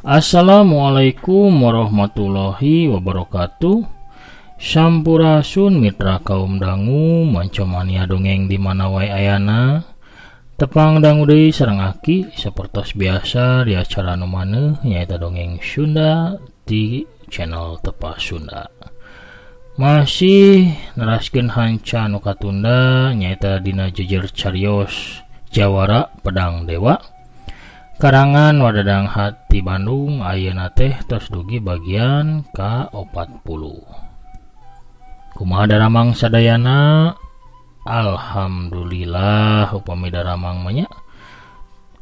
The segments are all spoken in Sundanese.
Assalamualaikum warahmatullahi wabarakatuh. Sampurasun mitra kaum dangu mancomania dongeng di mana wae ayana. Tepang dangu deui sareng aki sapertos biasa di acara nu maneuh nyaeta dongeng Sunda di channel Tepas Sunda. Masih neraskeun hanca nu katunda nyaeta dina jejer carios Jawara Pedang Dewa. Karangan Wadadang Hati Bandung ayeuna teh tos dugi bagian ka-40. Kumaha daramang sadayana? Alhamdulillah upami daramang mah nya.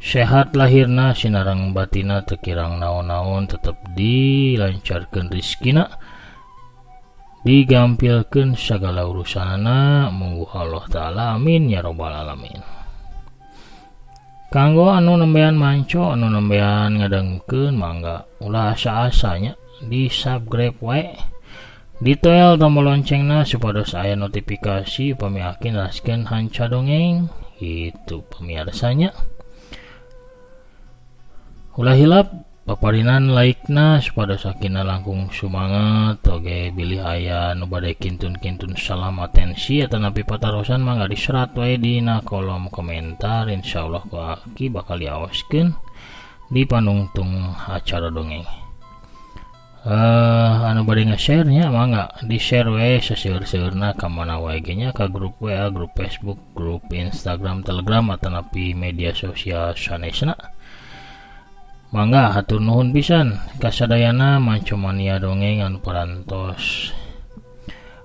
Sehat lahirna sinareng batina teu kirang naon-naon tetep dilancarkeun rizkina digampilkeun sagala urusanana mungguh Allah taala amin ya robbal alamin. Kanggo anu nembean manco anu nembean ngadangukeun mangga ulah asa-asanya di subscribe wae ditoel tombol loncengna supados aya notifikasi upami aki neraskeun hanca dongeng itu pamiarsanya. Ulah hilap paparinan like-na supados akina langkung sumangat oge bilih aya nu bade kintun-kintun salam atensi atanapi patarosan mangga diserat wae dina kolom komentar, insyaallah ku aki bakal diawaskeun di panungtung acara dongeng. Anu bade nge-share nya mangga di-share we seseur-seurna ka mana wae ge nya, ka grup WA, grup Facebook, grup Instagram, Telegram atanapi media sosial sanesna. Mangga hatur nuhun pisan kasadayana mancomania dongeng anu parantos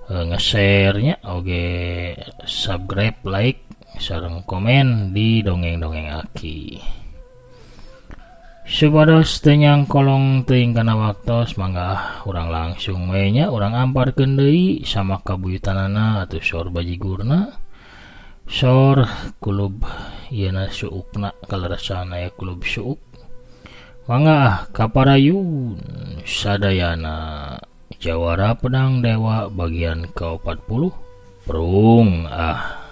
nge-share nya oge subscribe, like sareng komen di dongeng-dongeng aki. Supados teu nyangkolong teuing kana waktos mangga urang langsung we nya urang amparkeun deui sama kabuyutanana atuh sor bajigurna sor kulub ieuna suukna kaleresan aya kulub suuk. Mangga kaparayun sadayana Jawara Pedang Dewa bagian ke-40 prung ah.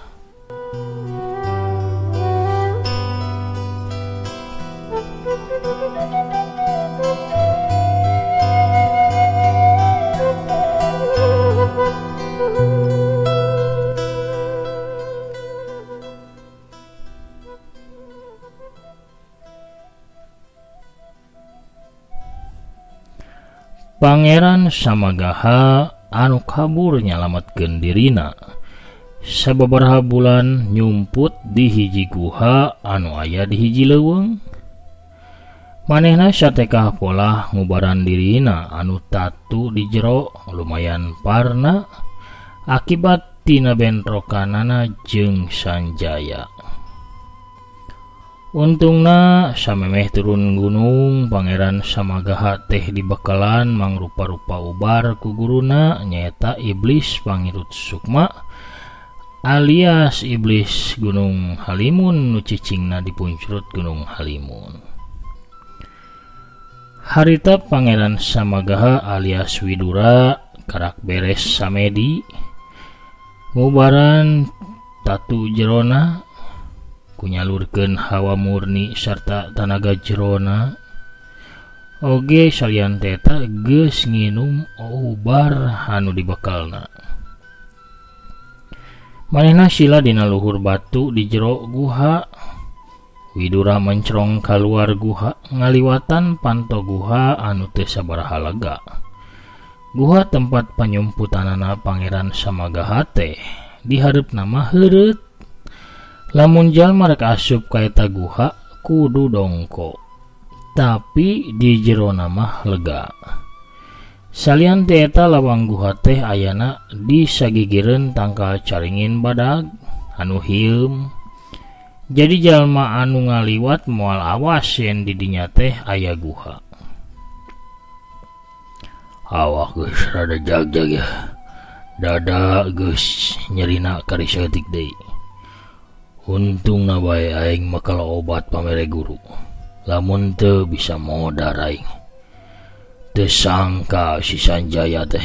Pangeran Samagaha anu kabur nyalametkeun dirina sababaraha bulan nyumput di hiji guha anu aya di hiji leuweung. Manehna satekah polah ngubaran dirina anu tatu di jero lumayan parna akibat tina bentrokanana jeung Sanjaya. Untungna samemeh turun gunung Pangeran Samagaha teh dibekalan mangrupa-rupa ubar ku guruna nyaeta iblis pangirut sukma alias iblis Gunung Halimun nu cicingna dipuncrut Gunung Halimun. Harita Pangeran Samagaha alias Widura karak beres samedi ngubaran tatu jerona kunyalurkeun hawa murni sarta tanaga jerona oge salian teta geus nginum ubar anu dibekalna. Manehna sila dina luhur batu di jero guha. Widura mencrong kaluar guha ngaliwatan panto guha anu teu sabaraha lega. Guha tempat panyumputanana Pangeran Samagaha teh di hareupna mah heureut. Lamun jalma rek asup ka eta guha kudu dongko, tapi di jerona mah lega. Salian ti eta lawang guha teh ayana di sagigireun tangkal caringin badag anu hieum. Jadi jalma anu ngaliwat moal awas yen di dinya teh aya guha. Awak geus rada jagjag ya. Dada geus nyerina kari saeutik deui. Untungna bae aing makal obat pamere guru. Lamun teu bisa modar aing. Teu sangka si Sanjaya teh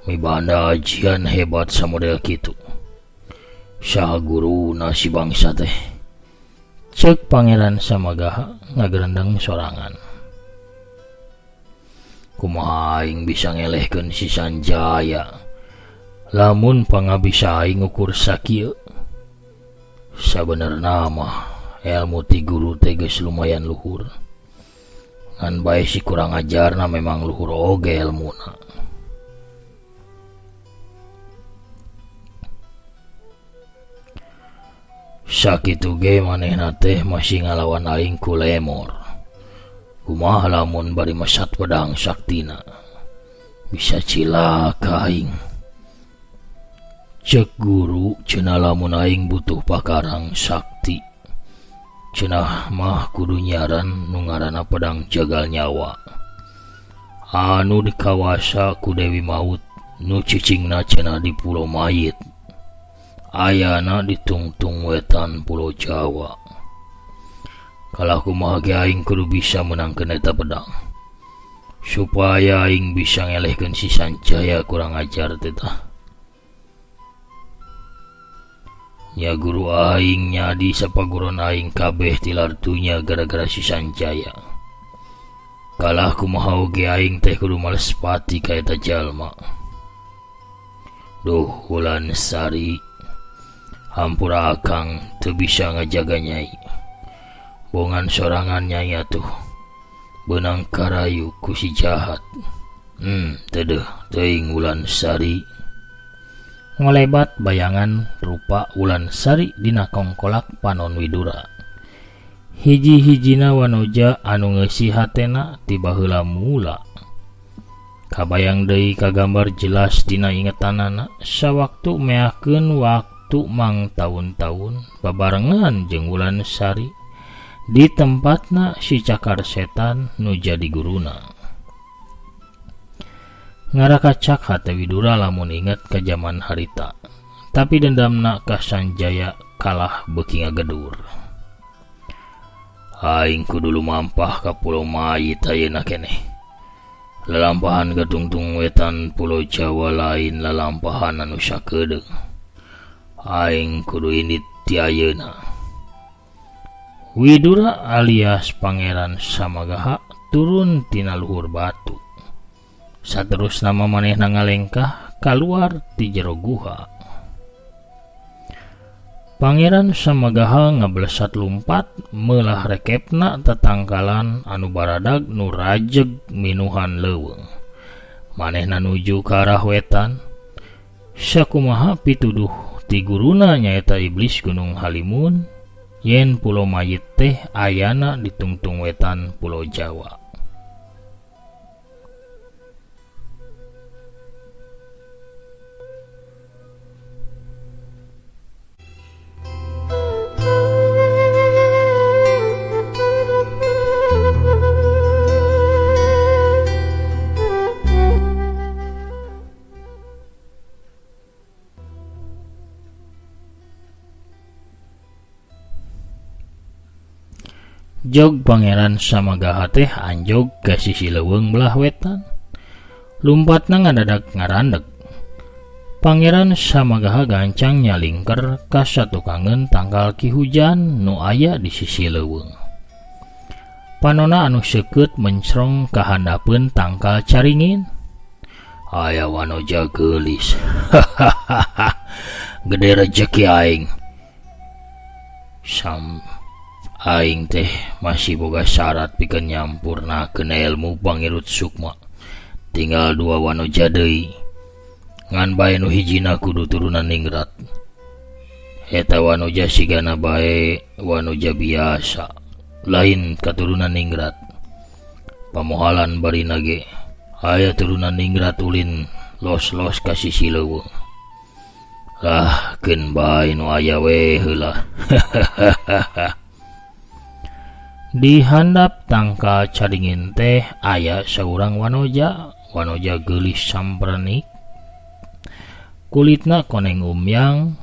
mibanda ajian hebat samodel kitu. Saha guruna si bangsa teh? Cek Pangeran Samagaha ngagerendeng sorangan. Kumaha aing bisa ngelehkeun si Sanjaya lamun pangabisa aing ukur sakieu. Sabenerna mah ilmu ti guru teh geus lumayan luhur. Ngan bae si kurang ajarna memang luhur oge elmuna. Sakitu ge manehna teh masih ngalawan aing ku lemor. Kumaha lamun bari mesat pedang saktina. Bisa cilaka aing. Cek guru cenah lamun aing butuh pakarang sakti. Cenah mah kudu nyaran nu ngaranna pedang jagal nyawa. Anu dikawasa ku Dewi Maut nu cicingna cenah di Pulau Mayit. Ayana ditungtung wetan Pulau Jawa. Kalah kumaha ge aing kudu bisa menangkeun eta pedang. Supaya aing bisa ngelehkeun si Sanjaya kurang ajar teh tah. Nya guru aing nyadi sapaguron aing kabeh tilar dunya gara-gara si Sanjaya. Kalah kumaha oge aing teh kudu males pati ka eta jalma. Duh Wulan Sari, hampura akang teu bisa ngajaga nyai. Bongan sorangan nyai atuh. Beunang karayu ku si jahat. Teu teuing Wulan Sari. Ngolebat bayangan rupa Wulan Sari dina kongkolak panon Widura. Hiji-hijina wanoja anu ngeusi hatena ti baheula mula. Kabayang deui kagambar jelas dina ingetanana sawaktu meakeun waktu mang taun-taun babarengan jeung Wulan Sari di tempatna si cakar setan nu jadi guruna. Ngarakacak hate Widura lamun inget ka jaman harita. Tapi dendamna ka Sanjaya kalah beuki ngagedur. Aing kudu lumampah ka Pulau Mayit ayeuna keneh. Lalampahan ka tungtung wetan Pulau Jawa lain lalampahan anu sakedeung. Aing kudu indit ti ayeuna. Widura alias Pangeran Samagaha turun tina luhur batu. Saterusna mah manehna ngalengkah kaluar ti jero guha. Pangeran Samagaha ngablesat lumpat meulah rekepna tatangkalan anu baradag nu rajeg minuhan leuweung. Manehna nuju ka arah wetan. Sakumaha pituduh ti guruna nyaeta iblis Gunung Halimun yen Pulau Mayit teh ayana di tungtung wetan Pulau Jawa. Jog Pangeran Samagaha teh anjog ka sisi leuweung belah wetan. Lumpatna ngadadak ngarandeg. Pangeran Samagaha gancang nyalingker ka satukangeun tangkal ki hujan nu aya di sisi leuweung. Panona anu seukeut mencrong ka handapeun tangkal caringin. Aya wanoja geulis. Gede rejeki aing. Sam aing teh masih boga syarat pikeun nyampurnakeun ilmu pangirut sukma. Tinggal dua wanoja deui. Ngan bae nu hijina kudu turunan ningrat. Eta wanoja sigana bae wanoja biasa, lain katurunan ningrat. Pamohalan barina ge aya turunan ningrat ulin los-los ka sisi leuweung. Lah keun bae nu aya we heula. Di handap tangkal caringin teh aya saurang wanoja, wanoja geulis samprenik. Kulitna koneng umyang,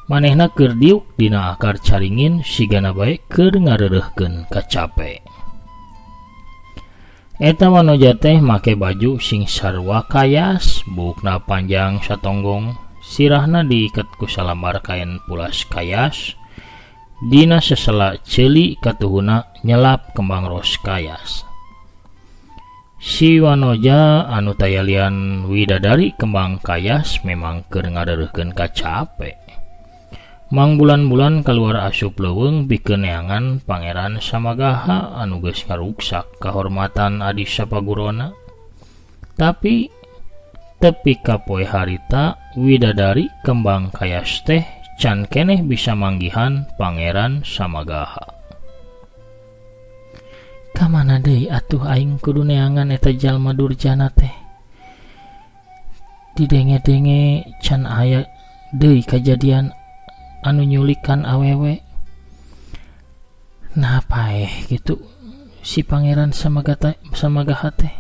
manehna keur diuk dina akar caringin sigana bae keur ngareureuhkeun kacape. Eta wanoja teh make baju sing sarua kayas, buukna panjang satonggong, sirahna diiket ku salambar kain pulas kayas. Dina sesela ceuli katuhuna nyelap kembang ros kayas. Si Wanoja anu tayalian widadari kembang kayas memang keur ngareureuhkeun kacape. Mangbulan-bulan kaluar asup leuweung pikeun neangan Pangeran Samagaha anu geus ngaruksak kahormatan adi sapagurona. Tapi tepi ka poe harita widadari kembang kayas teh can keneh bisa manggihan Pangeran Samagaha. Kamana deui atuh aing kudu neangan eta jalma durjana teh. Didenge-denge can aya deui kajadian anu nyulikan awewe. Nah paeh gitu si Pangeran Samagaha teh.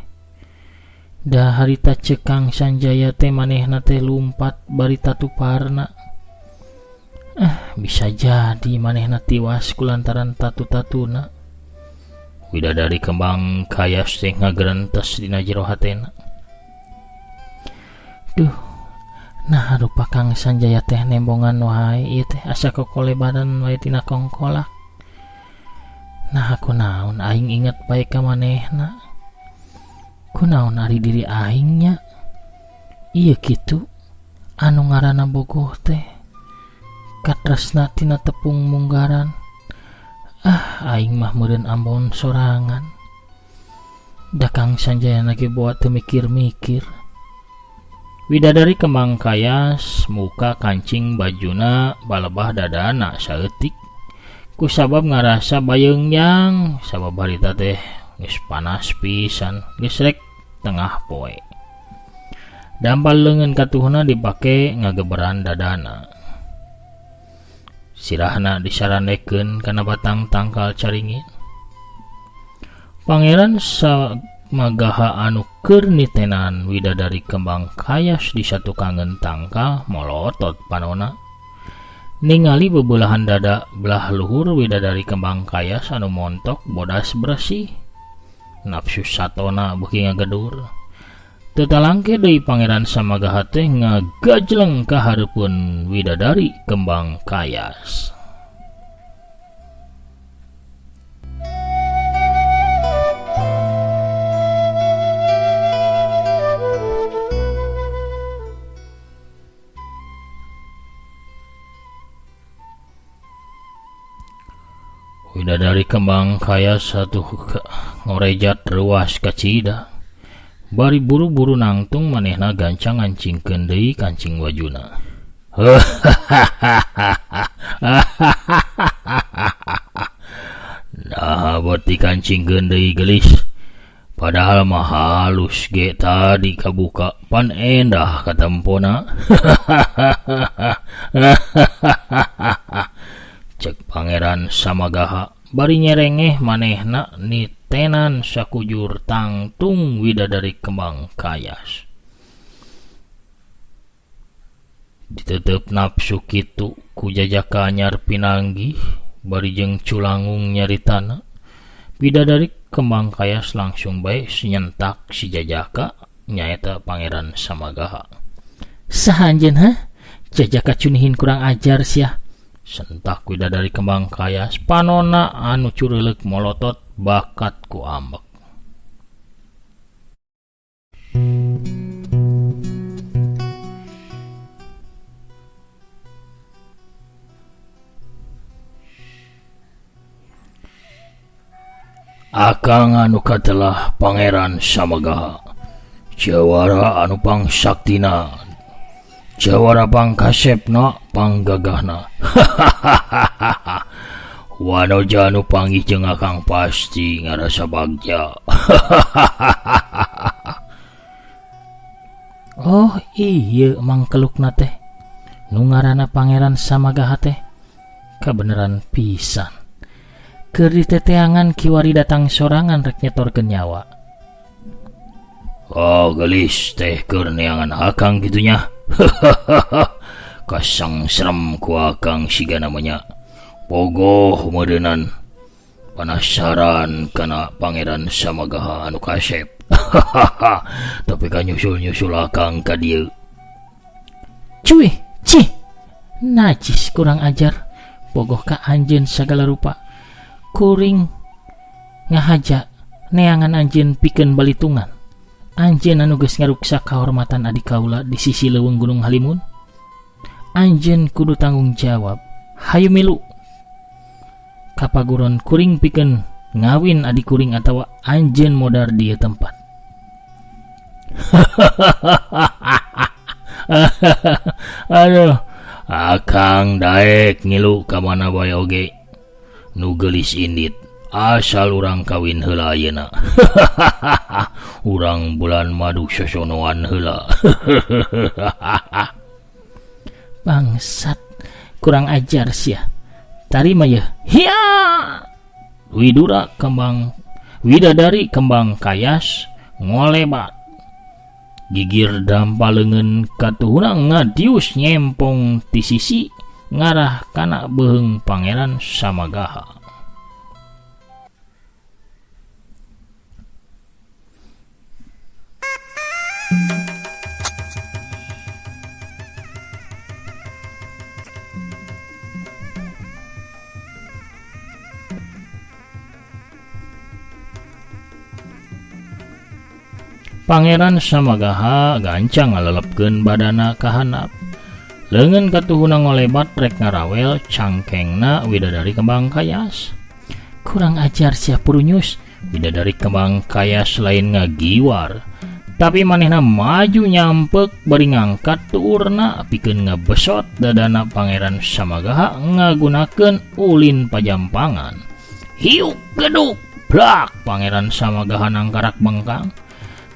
Da harita ceuk Kang Sanjaya teh manehna teh lumpat bari tatuparna. Bisa jadi manehna tiwas kulantaran tatu-tatuna. Widadari kembang kayas teh ngagerentes dina jero hatena. Duh, nah rupa Kang Sanjaya teh nembongan wae ieu teh asa kokolebaran wae tina kongkolak. Nah kunaon aing inget bae ka manehna. Kunaon ari diri aing nya? Ieu kitu anu ngaranna bogoh teh. Katresna tina tepung munggaran. Ah, aing mah meureun ambon sorangan. Da Kang Sanjaya lagi boa teu mikir-mikir. Widadari kembang kayas muka kancing bajuna balebah dadana saeutik. Kusabab ngarasa bayeungyang sabab harita teh geus panas pisan, geus rek tengah poe. Dampal leungeun katuhna dipake ngageberan dadana. Sirahna disarandekeun kana batang tangkal caringin. Pangeran Samagaha anu keur nitenan widadari kembang kayas di satukangeun tangkal molotot panona. Ningali bebelahan dada belah luhur widadari kembang kayas anu montok bodas bersih. Nafsu satona beuki ngagedur. Teu talangke deui Pangeran Samagaha teh ngagajleng ka hareupeun widadari kembang kayas. Widadari kembang kayas satu ngorejat ruas kacida. Bari buru-buru nangtung manehna gancang ngancingkeun deui kancing wajuna. Nah, berarti kancingkeun deui gelis. Padahal mah halus ge tadi kabuka pan endah katempona. Cek Pangeran Samagaha bari nyerengeh manehna nitenan sakujur tangtung widadari kembang kayas. Ditetep nafsu kitu ku jajaka anyar pinanggih bari jeung culangung nyaritana. Widadari kembang kayas langsung bae nyentak si jajaka nyaeta Pangeran Samagaha. Saha anjeun hah? Jajaka cunihin kurang ajar sia. Sentak widadari kembang kayas panona anu cureuleuk molotot bakat ku ambek. Akang anu katelah Pangeran Samagaha, jawara anu pangsaktina, jawara pangkasepna, panggagahna. Wanoja anu panggih jeung akang pasti ngarasa bagja. Oh iya mangkelukna teh nu ngaranna Pangeran Samagaha teh kabeneran pisan. Keur diteteangan kiwari datang sorangan rek nyetorkeun nyawa. Oh gelis teh keur neangan akang kitunya. Kasang serem ku akang siga namanya. Pogoh meureunnan panasaran kana Pangeran Samagaha anu kasep. Tapi ka nyusul-nyusul akang ka dieu. Cuy, cih. Najis kurang ajar. Bogoh ka anjeun sagala rupa. Kuring ngahaja neangan anjeun pikeun balitungan. Anjeun anu geus ngaruksak kahormatan adi kaula di sisi leuweung Gunung Halimun. Anjeun kudu tanggung jawab. Hayu milu ka paguron kuring pikeun ngawin adi kuring atawa anjeun modar di ieu tempat. Aduh, akang daek ngilu ka mana bae oge. Nu geulis indit asal urang kawin heula ayeuna. Urang bulan madu sosonoan heula. Bangsat, kurang ajar sia. Tarima yeuh. Hia! Widura kembang Widadari kembang kayas ngolebat. Gigir dampa leungeun katuhuna ngadius nyempong ti sisi ngarah kana beuheung Pangeran Samagaha. Pangeran Samagaha gancang ngalelepkeun badana ka handap. Leungeun katuhuna ngolebat rek ngarawel cangkengna Widadari Kembang Kayas. Kurang ajar sia purunyus, Widadari Kembang Kayas lain ngagiwar. Tapi manehna maju nyampek bari ngangkat tuurna pikeun ngabesot dadana Pangeran Samagaha ngagunakeun ulin pajampangan. Hiuk geduk blak Pangeran Samagaha nangkarak bengkang.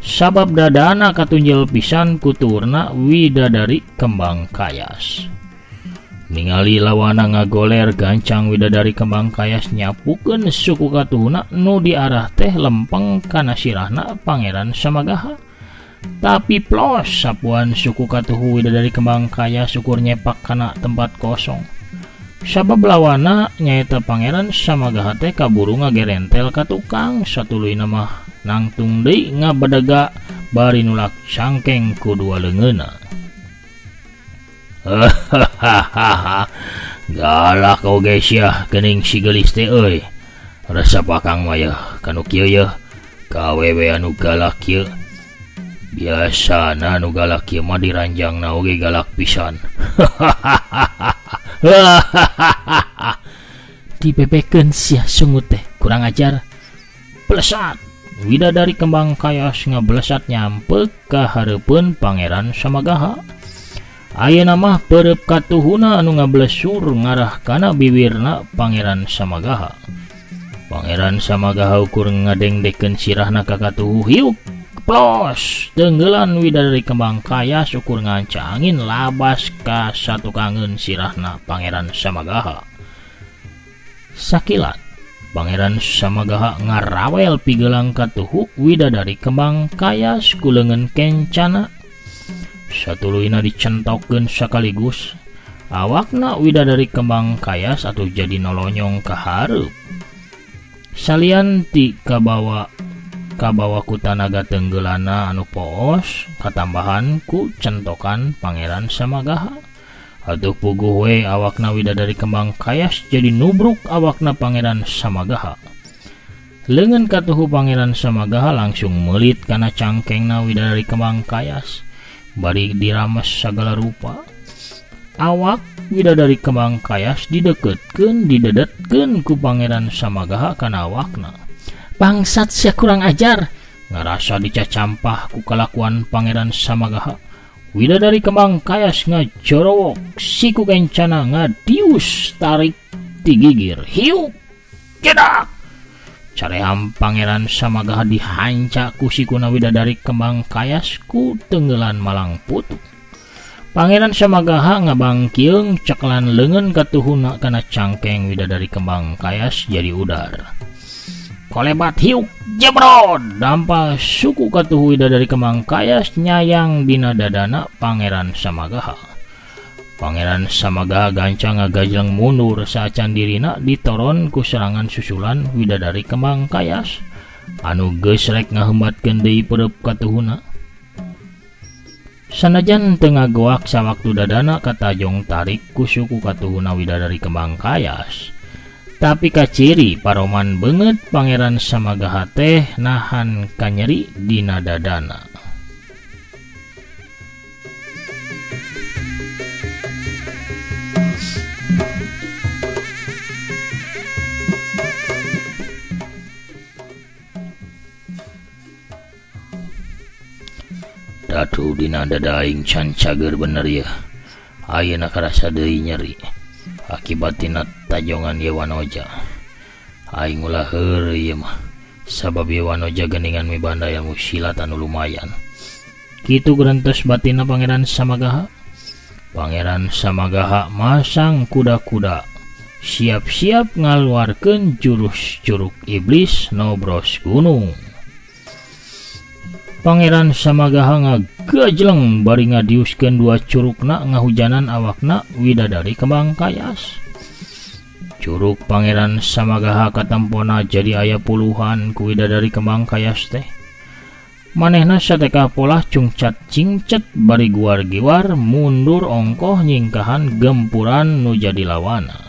Sabab dadana katunjel pisan ku tuurna Widadari Kembang Kayas. Ningali lawana ngagoler gancang Widadari Kembang Kayas nyapukeun suku katuhuna nu diarah teh lempeng kana sirahna Pangeran Samagaha. Tapi plos sapuan suku katuhu Widadari Kembang Kayas ukur nyepak kana tempat kosong. Sabab lawana nyaeta Pangeran Samagaha teh kaburu ngagerentel ka tukang satuluyna mah nangtung deui ngabedega bari nulak cangkeng ku dua leungeunna. Galak oge sia geuning si geulis teh euy. Resep akang mah yeuh kanu kieu yeuh. Ka awewe anu galak kieu. Biasana anu galak kieu mah diranjangna oge galak pisan. Dibebekeun sia sungut teh kurang ajar. Plesat Widadari Kembang Kayas ngablesat nyampek ka hareupeun Pangeran Samagaha. Ayeuna mah pereup katuhuna anu ngablesur ngarah kana biwirna Pangeran Samagaha. Pangeran Samagaha ukur ngadengdekeun sirahna ka katuhu hiuk plos tenggelan Widadari Kembang Kayas ukur nganca angin labas ka satukangeun sirahna Pangeran Samagaha. Sakilat Pangeran Samagaha ngarawel pigelang katuhu Widadari Kembang Kayas ku leungeun kencana. Satuluyna dicentokkeun sakaligus. Awakna Widadari Kembang Kayas atuh jadi nolonyong ka hareup. Salian ti kabawa ku tanaga tenggeulana anu poos katambahan ku centokan Pangeran Samagaha. Atuh puguh we awakna Widadari Kembang Kayas jadi nubruk awakna Pangeran Samagaha. Leungeun katuhu Pangeran Samagaha langsung meulit kana cangkengna Widadari Kembang Kayas bari dirames sagala rupa. Awak Widadari Kembang Kayas dideketkeun didedetkeun ku Pangeran Samagaha kana awakna. Bangsat sia kurang ajar, ngarasa dicacampah ku kalakuan Pangeran Samagaha. Widadari Kembang Kayas ngajorowok siku kencana ngadius tarik ti gigir hiuk jedak. Careham Pangeran Samagaha dihanca ku sikuna Widadari Kembang Kayas ku tenggelan malang putu. Pangeran Samagaha ngabangkieung ceklan leungeun katuhuna kana cangkeng Widadari Kembang Kayas jadi udar. Kolebat hiuk jebrod dampa suku katuhu Widadari Kembang Kayas nyayang dina dadana Pangeran Samagaha. Pangeran Samagaha gancang ngagajleng mundur saacan dirina ditoron ku serangan susulan Widadari Kembang Kayas anu geus rek ngahembatkeun deui pereup katuhuna. Sanajan teu ngagoak sawaktu dadana katajong tarik ku suku katuhuna Widadari Kembang Kayas. Tapi kaciri paroman beungeut Pangeran Samagaha teh nahan kanyeri dina dadana. Tatu dina dada aing can cager bener yeuh. Ayeuna karasa deui nyeri akibat tina tajongan ieu Wanoja. Aing ulah heureuy ieu mah sabab ieu Wanoja geuningan mibanda ilmu silat anu lumayan. Kitu gerentes batinna Pangeran Samagaha. Pangeran Samagaha masang kuda-kuda siap-siap ngaluarkeun jurus curug iblis nobros gunung. Pangeran Samagaha ngagajleng bari ngadiuskeun dua curugna ngahujanan awakna widadari kembang kayas. Curug Pangeran Samagaha katempona jadi aya puluhan ku widadari kembang kayas teh. Manehna sateka polah cungcat cingcet bari guar-giwar mundur ongkoh nyingkahan gempuran nu jadi lawana.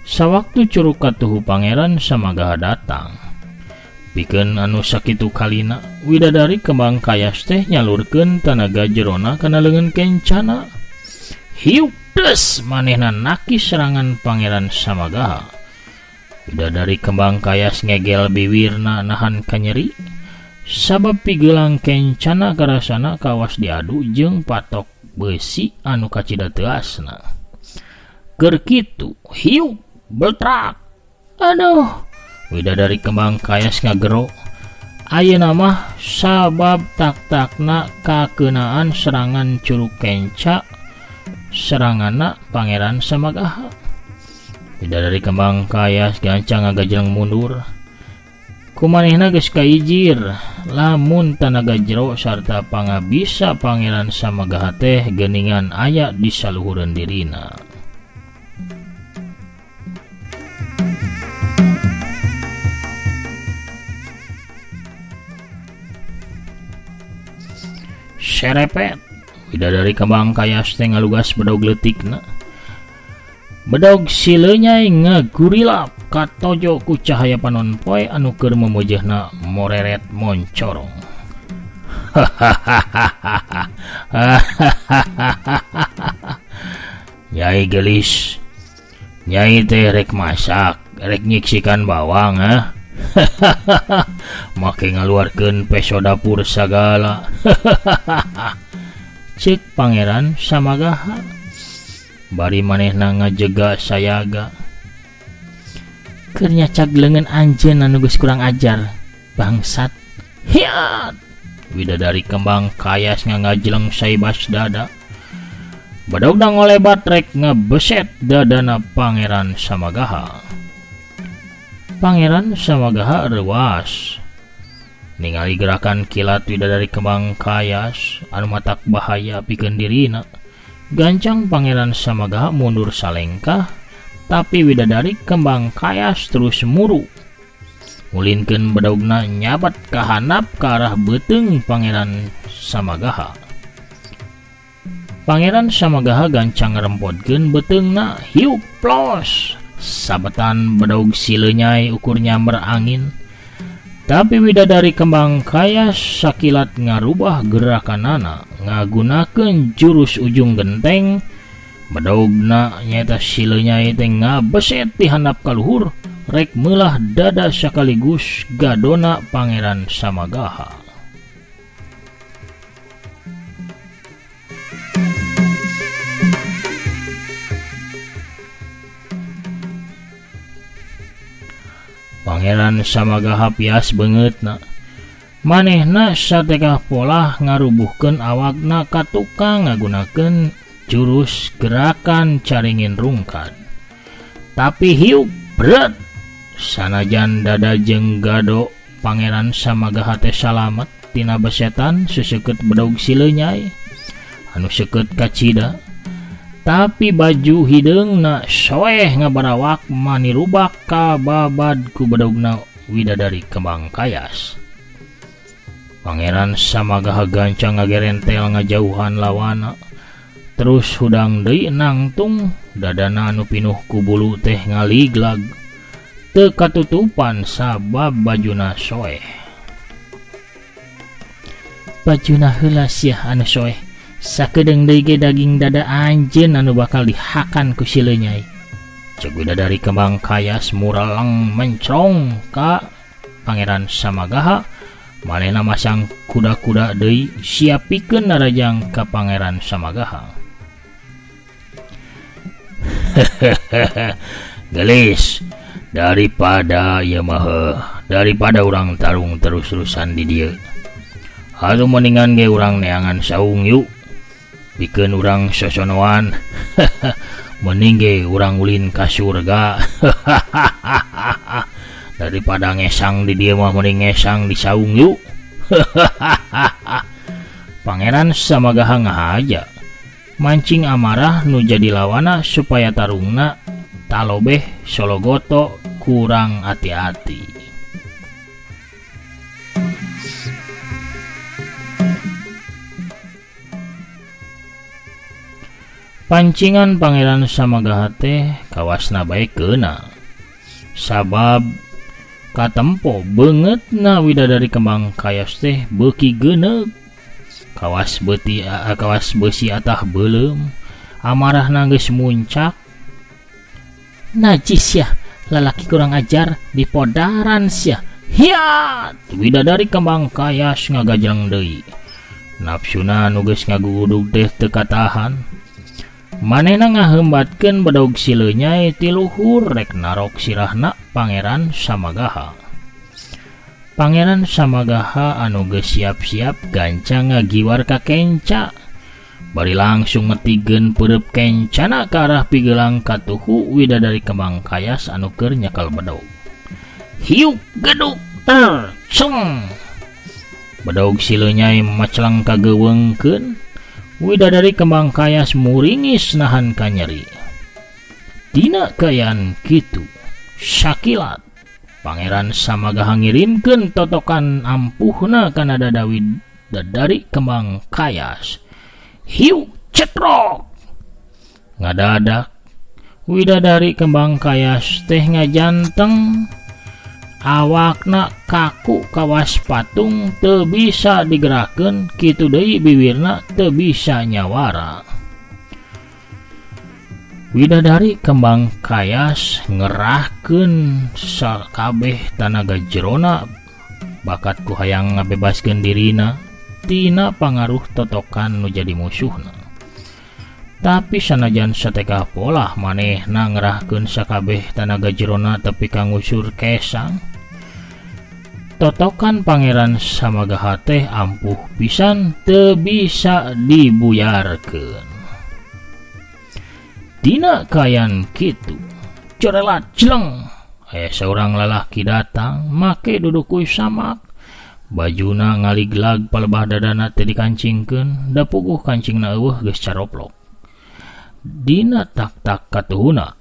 Sawaktu curug katuhu Pangeran Samagaha datang. Pikeun anu sakitu kalina, widadari kembang kayas teh nyalurkeun tanaga jerona kana leungeun kencana. Hiuk des manehna nakis serangan Pangeran Samagaha. Widadari kembang kayas ngegel biwirna nahan kanyeri, sabab pigelang kencana karasana kawas diadu jeung patok besi anu kacida teuasna. Keur kitu, hiuk beltrak. Aduh, widadari kembang kayas ngagero. Ayeuna mah sabab tak-takna kakeunaan serangan curug kenca seranganna Pangeran Samagaha. Widadari kembang kayas gancang ngagajleng mundur. Kumanehna geus kaijir lamun tanaga jero sarta pangabisa Pangeran Samagaha teh geuningan aya di saluhureun dirina. Serepet widadari kembang kayas teh ngalugas bedog leutikna. Bedog silenyai ngagurilap katojo ku cahaya panon poe anu keur memujehna moreret moncorong. Nyai gelis, nyai teh rek masak, rek nyiksikan bawang ah. Make ngaluarkeun peso dapur sagala. Cek Pangeran Samagaha. Bari manehna ngajega sayaga. Keur nyacag leungeun anjeun anu geus kurang ajar, bangsat. Hiat! Widadari kembang kayas ngangajleng saibas dada. Bedogna ngolebat rek ngebeset dadana Pangeran Samagaha. Pangeran Samagaha reuas. Ningali gerakan kilat widadari kembang kayas anu matak bahaya pikeun dirina. Gancang Pangeran Samagaha mundur salengkah, tapi widadari kembang kayas terus muru. Ngulinkeun bedogna nyabat ka handap ka arah beuteung Pangeran Samagaha. Pangeran Samagaha gancang ngarempodkeun beuteungna hiup plos. Sabetan bedog silenyai ukur nyamber angin. Tapi widadari kembang kayas sakilat ngarubah gerakanana ngagunakeun jurus ujung genteng. Bedogna nyaeta silenyai teh ngabeset ti handap ka luhur rek meulah dada sakaligus gadona Pangeran Samagaha. Pangeran Samagaha pias beungeutna. Manehna satekah polah ngarubuhkeun awakna ka tukang ngagunakeun jurus gerakan caringin rungkad. Tapi hiuk berat sanajan dada jeung gado Pangeran Samagaha teh salamet tina besetan seseukeut bedog silenyai anu seukeut kacida. Tapi baju hideungna soeh ngabarawak manirubak ka babad ku bedogna widadari kembang kayas. Pangeran Samagaha gancang ngagerentel ngajauhan lawana. Terus hudang deui nangtung dadana anu pinuh ku bulu teh ngaliglag. Teu katutupan sabab bajuna soeh. Bajuna heula siah anu soeh. Sakedeung deui ge daging dada anjeun anu bakal dihakan ku silenyai. Cek widadari kembang kayas muraleng mencrong ka Pangeran Samagaha Manehna masang kuda-kuda deui siap pikeun narajang ka Pangeran Samagaha. Gelis daripada ieu mah daripada urang tarung terus-terusan di dieu. Atuh mendingan ge urang neangan saung yuk. Pikeun urang sosonoan. Mending ge urang ulin ka surga. Daripada ngesang di dieu mah mending ngesang di saung yuk. Pangeran Samagaha ngahaja mancing amarah nu jadi lawana supaya tarungna talobeh sologoto kurang hati-hati. Pancingan Pangeran Samagaha teh kawasna bae keuna. Sabab katempo beungeutna Widadari Kembang Kayos teh beuki geuneug. Kawas beuti kawas beusi atah beuleum, amarahna geus muncak. Najis sia, lalaki kurang ajar dipodaran sia. Hiat! Widadari Kembang Kayas ngagajleng deui. Nafsuna nu geus ngagugudug teh teu katahan. Manehna ngaheumbatkeun bedog sileunyai ti luhur rek narok sirahna Pangeran Samagaha. Pangeran Samagaha anu geus siap-siap gancang ngagiwar ka kenca. Bari langsung metigeun peureub kencana ka arah pigelang katuhu Widadari Kembang Kayas anu keur nyekal bedog. Hiuk geduk ter ceng. Bedog sileunyai macelang kageuweungkeun. Widadari Kembang Kayas muringis nahan kanyeri. Dina kaayaan kitu sakilat Pangeran Samagaha ngirimkeun totokan ampuhna kana dada Widadari Kembang Kayas. Hiuk cetrok. Ngadadak Widadari Kembang Kayas teh ngajanteng, awakna kaku kawas patung teu bisa digerakkeun, kitu deui bibirna teu bisa nyawara. Widadari Kembang Kayas ngerahkeun sakabeh tanaga jerona bakat ku hayang ngabebaskeun dirina tina pangaruh totokan nu jadi musuhna. Tapi sanajan sateka polah manehna ngerahkeun sakabeh tanaga jerona tepi ka ngusur kesang. Totokan Pangeran Samagaha teh ampuh pisan teu bisa dibuyarkeun. Dina kaayaan kitu, corelat jeleng, aya saurang lalaki datang make dudukuy samak. Bajuna ngaliglag palebah dadana teu dikancingkeun, da puguh kancingna eueuh geus caroplok. Dina tak-tak katuhuna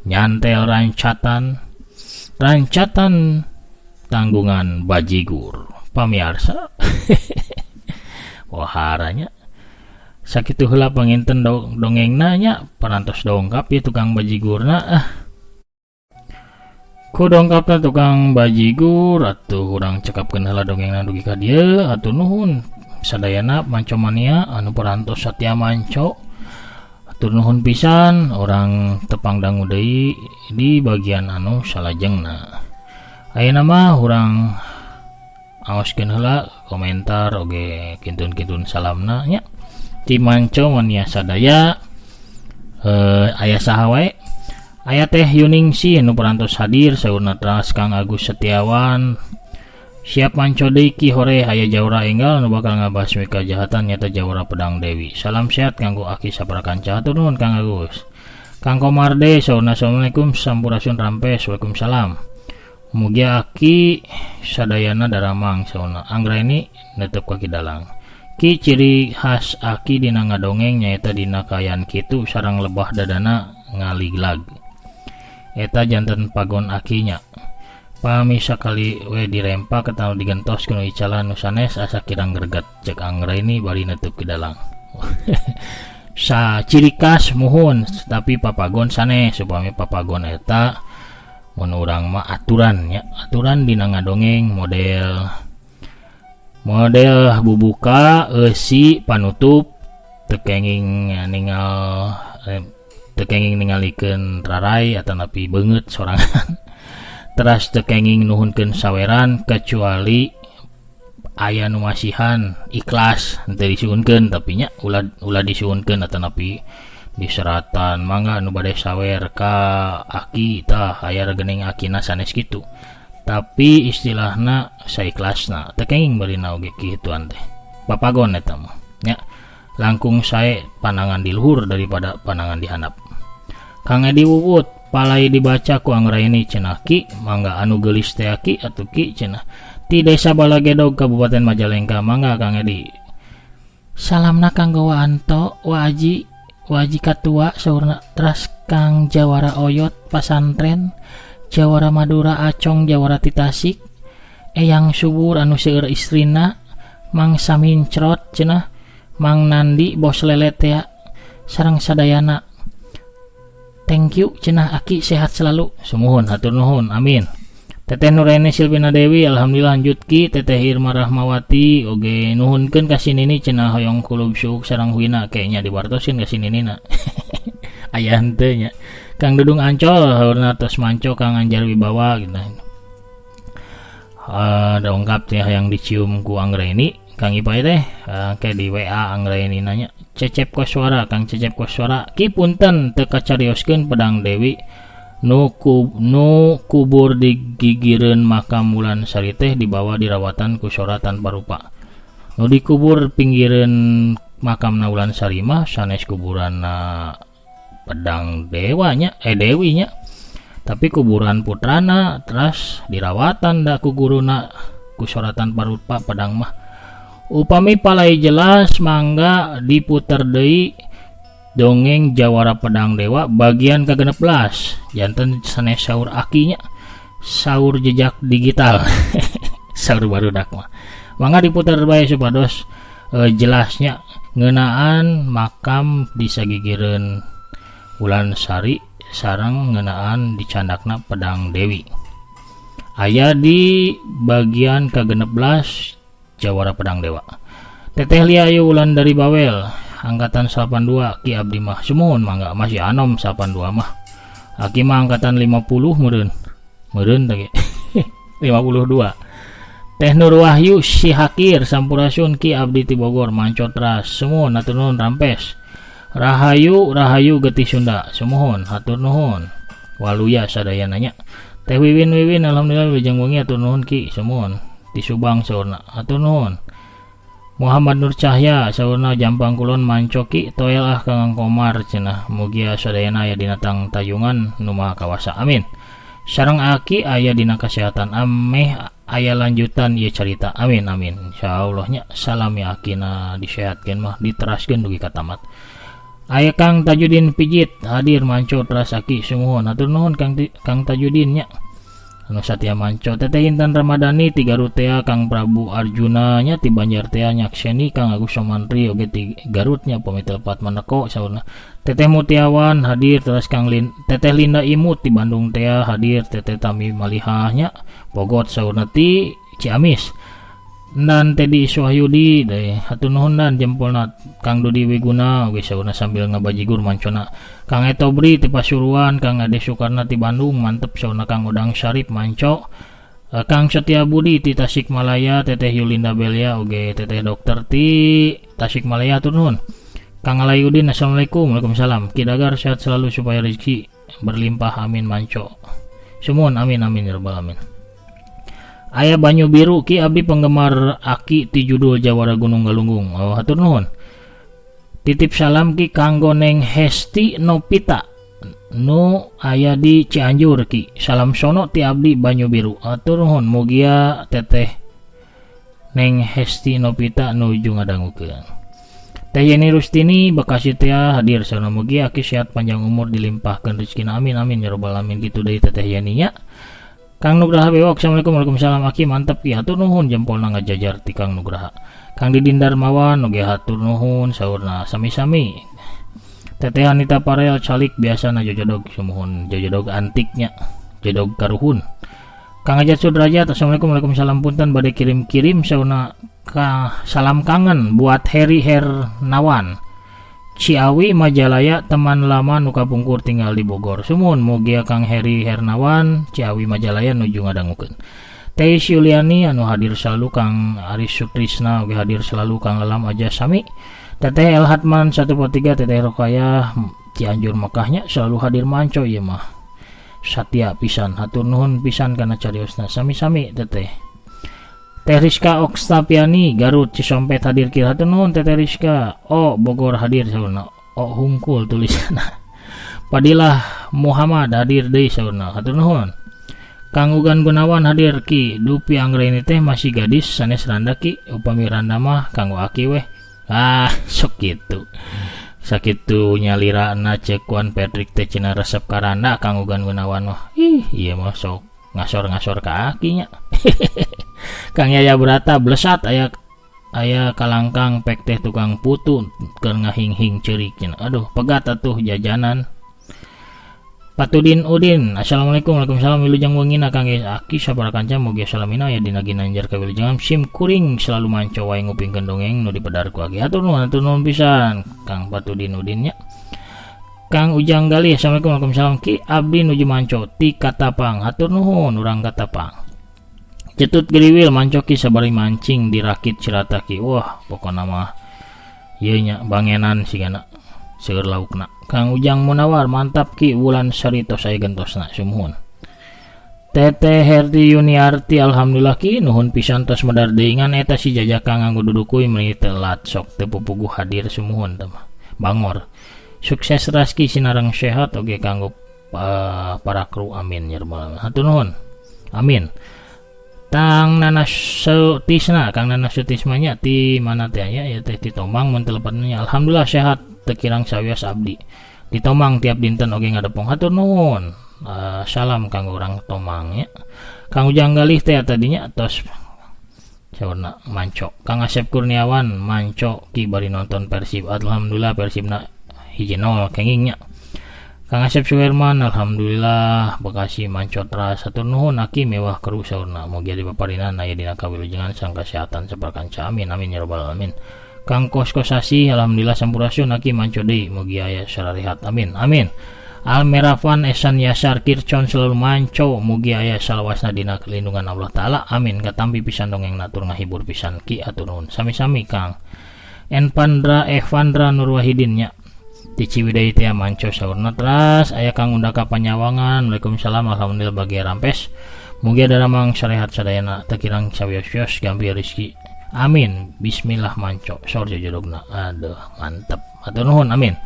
nyantel rancatan tanggungan bajigur. Pamiarsa waharanya sakitu heula panginten dongengna nya, parantos dongkap ieu tukang bajigurna. Ku dongkapna tukang bajigur atuh urang cekapkeun heula dongengna dugi ka dieu. Atuh nuhun sadayana manco mania anu parantos satia manco. Atur nuhun pisan, orang tepang dangu deui di bagian anu salajengna. Ayeuna mah urang aoskeun heula komentar oge kintun-kintun salamna nya. Ti manco mania sadaya, aya saha wae? Aya Teh Yuningsih nu parantos hadir, saurna teras Kang Agus Setiawan. Siap manco deui Ki Hore, aya Jaura enggal nu bakal ngabasmi kajahatan nyata Jaura Pedang Dewi. Salam sehat kanggo aki saparakanca. Hatur nuhun Kang Agus. Kang Komarde saurna assalamualaikum sampurasun rampes. Waalaikumsalam. Mugia aki sadayana daramang saurna. Anggraeni netep ka Ki Dalang. Ki ciri khas aki dina ngadongeng nyaeta dina kaayaan kitu sareng lebah dadana ngaliglag. Eta janten pagon akinya. Pami sakali we dirempa ketanu digentos kuno icalan nu sanes asa kirang greget cek Anggraeni bari neutup Ki Dalang. Sa ciri khas muhun tapi papagon sanes, upami papagon eta mun urang mah aturan nya, aturan dina ngadongeng model bubuka eusi panutup teu kenging ningal, teu kenging ningalikeun rarai atanapi beungeut sorangan. Teras teu kenging nuhunkeun saweran kecuali Aya nu masihan ikhlas henteu disuhunkeun, tapi nya ulah ulah disuhunkeun atanapi diseratan, mangga nu bade sawer ka aki, tah aya rekening akina sanes kitu, tapi istilahna saikhlasna teu kenging barina oge kituan teh papagon eta mah nya. Langkung sae panangan di luhur daripada panangan di handap. Kang Edi Wuwut, palai dibaca ku Anggraini cenah ki, mangga anu geulis teh ki atuh ki cenah ti Desa Balagedog, Kabupaten Majalengka. Mangga Kang Edi. Salamna kanggo Wa Anto, Wa Aji, Wa Aji Katua saurna, teras Kang Jawara Oyot Pasantren, Jawara Madura Acong, Jawara ti Tasik, Eyang Subur anu seueur istrina, Mang Samincrot cenah, Mang Nandi bos lele tea sareng sadayana. Thank you cenah aki, sehat selalu. Sumuhun, hatur nuhun, amin. Teteh Nuraini Silvina Dewi, alhamdulillah lanjut ki. Teteh Irma Rahmawati oge nuhunkeun ka si Nini cenah, hoyong kulub suuk sareng huina, kayaknya diwartosin ka si Nini na aya henteu nya. Kang Dudung Ancol haurna tos manco. Kang Anjar Wibawa gitu, dongkap teh yang dicium ku Anggraini. Kang Ipai teh kayak di WA Anggraini nanya. Cecep Koswara, Kang Cecep Koswara, ki punten teu kacarioskeun Pedang Dewi nu kubur di gigireun makam Wulan Sari teh dibawa dirawatan ku Sora tanpa rupa. Nu dikubur pinggireun makam Wulan Sari mah sanes kuburan Pedang Dewanya, eh Dewinya, tapi kuburan putrana, terus dirawatan da ku guruna ku Sora tanpa rupa. Pedang mah upami palai jelas mangga diputer deui dongeng Jawara Pedang Dewa bagian ke-16. Janten sanes saur akinya, saur jejak digital, saur barudak mah. Mangga diputar bae supados jelasnya ngeunaan makam di sagigireun Wulan Sari sareng ngeunaan dicandakna Pedang Dewi. Aya di bagian ke-16 Jawara Pedang Dewa. Teteh Liayu Wulan dari Bawel angkatan 82 ki abdi mah. Sumuhun, mangga, masih anom 82 mah. Aki mah angkatan 50 meureun meureun teh 52. Teh Nur Wahyu Si Hakir, sampurasun ki, abdi ti Bogor, manco teras. Sumuhun, hatur nuhun, rampes. Rahayu Rahayu Getih Sunda, sumuhun, hatur nuhun. Waluya sadayana nya. Teh Wiwin Wiwin, alhamdulillah wilujeng wengi, hatur nuhun ki. Sumuhun, ti Subang saurna, hatur nuhun. Muhammad Nur Cahya saurna Jampang Kulon manco ki, toel ah Kang Komar cenah, mugia sadayana aya dina tangtayungan nu Maha Kawasa, amin. Sareng aki aya dina kesehatan, ameh aya lanjutan ieu carita, amin amin, insyaallah nya. Salami akina disehatkeun mah diteraskeun dugi ka tamat. Aya Kang Tajudin Pijit hadir, manco teras aki. Sumuhun, hatur nuhun Kang Kang Tajudin nya anu satya manco. Teteh Intan Ramadhani ti Garut tea, Kang Prabu Arjuna nya ti Banjar tea nyakseni, Kang Agus Somantri oge ti Garutnya, pami tepat maneko saurna. Teteh Mutiawan hadir terus. Kang Lin, Teteh Linda Imut ti Bandung tea hadir. Teteh Tami Malihahnya Pogot saurna ti Ciamis. Dan Teddy Iswahyudi deh, hatur nuhun dan jempolna. Kang Dodi Wiguna oge saurna sambil ngabajigur mancona. Kang Etobri ti Pasuruan, Kang Ade Sukarna ti Bandung mantep saurna. Kang Udang Syarif manco. Kang Setia Budi ti Tasikmalaya, Teteh Yulinda Belia oge Teteh Dokter ti Tasikmalaya, hatur nuhun. Kang Alayudin, assalamualaikum. Waalaikumsalam. Kidagar sehat selalu supaya rezeki berlimpah, amin. Manco. Sumuhun, amin amin ya rabbal alamin. Aya Banyu Biru, ki abdi penggemar aki ti judul Jawara Gunung Galunggung. Oh, hatur nuhun. Titip salam ki kanggo Neng Hesti Novita nu aya di Cianjur ki, salam sono ti abdi Banyu Biru. Hatur nuhun, mugia teteh Neng Hesti Novita nuju ngadangukeun. Teh Yeni Rustini Bekasi teh hadir sana, mugia aki sehat, panjang umur, dilimpahkan rezeki, amin amin ya rabbal alamin. Gitu deui Teteh Yeni nya. Kang Nugraha Bewok, assalamualaikum. Waalaikumsalam. Aki mantep ki, hatur nuhun jempolna ngajajar ti Kang Nugraha. Kang Didin Darmawan oge hatur nuhun saurna, sami-sami. Teteh Anita Parel calik biasa na jojodog. Sumuhun, jojodog antiknya, jodog karuhun. Kang Ajat Sudrajat, assalamualaikum. Waalaikumsalam. Punten bade kirim-kirim saurna ka, salam kangen buat Heri Hernawan Ciawi Majalaya, teman lama nu kapungkur tinggal di Bogor. Sumuhun, mugia Kang Heri Hernawan Ciawi Majalaya nuju ngadangukeun. Teh Yuliani anu hadir selalu, Kang Aris Sutrisna oge hadir selalu, Kang Lelam aja sami, Teteh El Hatman 143, Teteh Rokayah Cianjur Mekahnya selalu hadir manco. Ieu mah satya pisan, hatur nuhun pisan kana cariosna, sami-sami Teteh. Teh Rizka Okstapiani Garut Cisompet hadir kieu, hatur nuhun Teteh Rizka. Oh, Bogor hadir saurna, oh hungkul tulisanna. Padilah Muhammad hadir deui saurna, hatur nuhun. Kang Ugan Gunawan hadir. Ki, Dupi Anggreni teh masih gadis sanes randa Ki? Upami randa mah kanggo aki weh. Ah, sok gitu, sakitu nyalirana cekuan Patrick teh cenah resep karanda. Kang Ugan Gunawan mah ih, ieu mah sok ngasor-ngasor ka akinya. Kang Yaya Brata blesat aya aya kalangkang pek teh tukang putu keur ngahinghing ceurik cenah. Aduh, pegat atuh jajanan. Patudin Udin, assalamualaikum. Waalaikumsalam, wilujeng wengina Kang Aki sabara kanca, mugi salamina aya dina ginanjar kawilujengan. Sim kuring selalu manco wae ngupingkeun dongeng nu dipedar ku Aki. Hatur nuhun, hatur nuhun pisan Kang Patudin Udin nya. Kang Ujang Gali, assalamualaikum. Waalaikumsalam Ki, abdi nuju manco ti Katapang. Hatur nuhun urang Katapang. Cetut Geriwil manco Ki, sabari mancing di rakit Cirata Ki. Wah, pokona mah ieu nya bangenan sigana seueur laukna. Kang Ujang Munawar mantap Ki, Wulan Sari tos aya gentosna, sumuhun. Teteh Herdi Yuniarti, alhamdulillah Ki, nuhun pisan tos medar deui, ngan eta si jajaka nganggo dudukuy meuni telat, sok teu pupuguh hadir, sumuhun teh mah. Bangor. Sukses Raski, sinareng sehat oge kanggo para kru, amin ya rabbal alamin. Hatur nuhun. Amin. Kang Nana Sutisna, Kang Nana Sutisna nya ti mana teh nya ya teh, ti Tomang mun teu lepatnya. Alhamdulillah sehat, teu kirang sawios abdi di Tomang tiap dinten oge ngadepong, hatur nuhun. Salam kanggo urang Tomang nya. Kang Ujang Galih teh tadinya tos saurna manco. Kang Asep Kurniawan manco Ki, bari nonton Persib, alhamdulillah Persibna 1-0 kenging nya. Kang Asep Suherman, alhamdulillah Bekasi manco teras, hatur nuhun Aki mewah kru saurna, mugia dipaparinan aya dina kawilujengan sang kesehatan saperkanca, amin amin ya rabbal alamin. Kang Kos Kosasi, alhamdulillah sampurasun Aki, manco deui, mugia aya sararihat, amin amin. Almeravan Esan Yasar Kircon selalu manco, mugi aya salawasna dina kelindungan Allah Ta'ala, amin. Katampi pisan dongeng natur ngahibur pisan Ki, hatur nuhun, sami-sami Kang Enpandra Evandra Nurwahidin nya di Ciwidey teh manco saurna. Teras aya Kang Undaka Panyawangan, waalaikumsalam, alhamdulillah bagi rampes, mugi daramang sarehat sadayana, teu kirang sawios-wios gampi rezeki, amin. Bismillah manco sor jojodogna, aduh mantep, hatur nuhun, amin.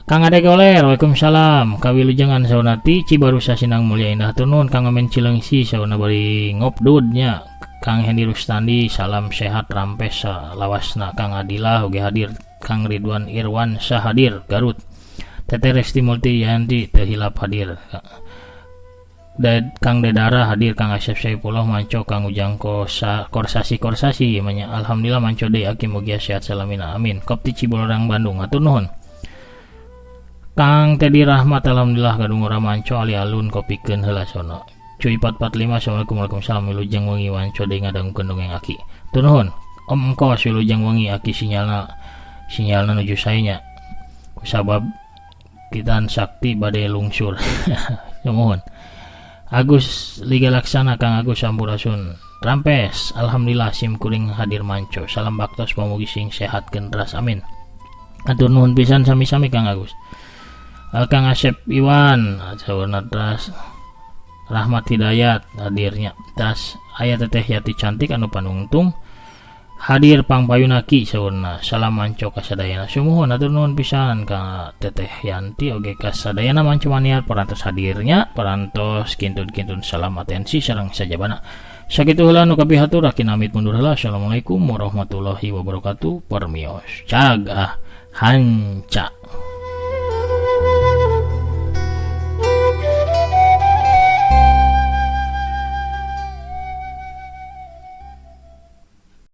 Kang Ade Goler, waalaikumsalam, kawilujengan saurna ti Cibarusa Sinang Mulia Indah, hatur nuhun. Kang Amen Cilengsi saurna bari ngopdud nya. Kang Hendi Rustandi, salam sehat rampes lawasna. Kang Adilah oge hadir. Kang Ridwan Irwan hadir Garut. Teteh Resti Multi Yanti teu hilap hadir. Kang Dedara hadir. Kang Asep Saipullah manco. Kang Ujang Kosa Korsasi Korsasi manya, alhamdulillah manco deui Aki, mugia sehat salamina, amin. Kopti Cibolerang Bandung, hatur nuhun. Kang Teddy Rahmat, alhamdulillah gadung ora manco, ali-alun kopikeun heula sono. Cuy 445, assalamualaikum. Waalaikumsalam, wilujeng wengi, wanco deui ngadangukeun dongeng Aki. Hatur nuhun. Om Engkos, wilujeng wengi Aki, sinyalna sinyalna nuju sae nya, kusabab kitan sakti bade lungsur, sumuhun. Agus Liga Laksana, Kang Agus sampurasun rampes, alhamdulillah sim kuring hadir manco, salam baktos, pamugi sing sehat teras, amin. Hatur nuhun pisan, sami-sami Kang Agus. Kang Asep Iwan saurna teras. Rahmat Hidayat hadirnya. Tas aya Teteh Yati cantik anu panungtung hadir pangpayuna Ki saurna, salam manco kasadayana, sumuhun, hatur nuhun pisan ka Teteh Yanti oge kasadayana manco maniar parantos hadirnya, parantos kintun-kintun salam atensi sareng sajabana. Sakitu heula nu kapihatur, Aki namit mundur heula. Assalamualaikum warahmatullahi wabarakatuh. Permios, cag ah, hanca.